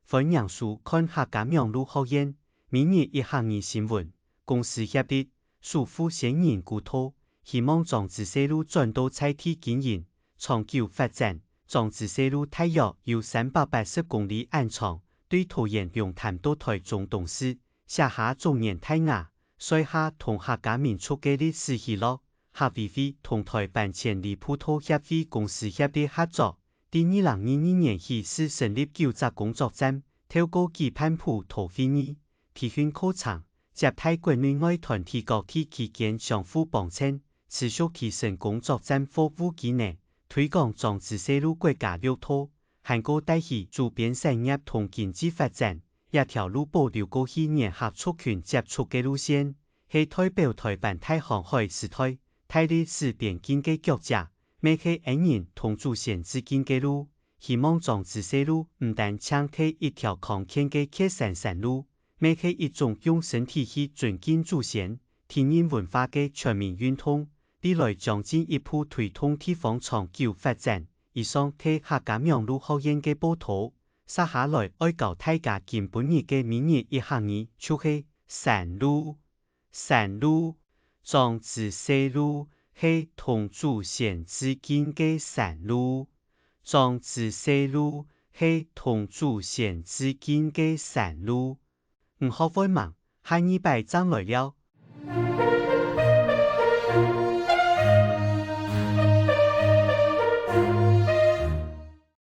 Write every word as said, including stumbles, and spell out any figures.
歡迎收看客家網路學院每日一客語新聞。公司協力，首富仙人古道，希望莊子細路轉到在地經營，長久發展。莊子細路大約有三百八十公里恁長，對桃園龍潭到臺中東勢，寫下中原大雅，睡下同客家民族个歷史喜樂。客委會同臺灣千里步道協會公司協力合作， 自二零二二年起試成立九隻工作站，透過舉辦普渡會議、培訓課程、接待國內外團體各地期間相互幫襯，持續提升工作站服務機能，推廣莊子細路國家綠道，還過帶起周邊產業同經濟發展。這條路保留過去原客族群接觸个路線，係代表臺灣大航海時代大歷史邊境个腳跡，乜係恩人同祖先致敬个路。 希望莊子細路毋單淨係一條康健个蹶山山路，乜係一種用身體去尊敬祖先、體認文化个全民運動。未來將進一步推動地方長久發展。以上係客家網路學院个報導，接下來愛教大家今晡日个每日一客語，就係山路。 山路，莊子細路係同祖先致敬个山路。莊子細路係同祖先致敬个山路。你學會吂？下二擺正來尞。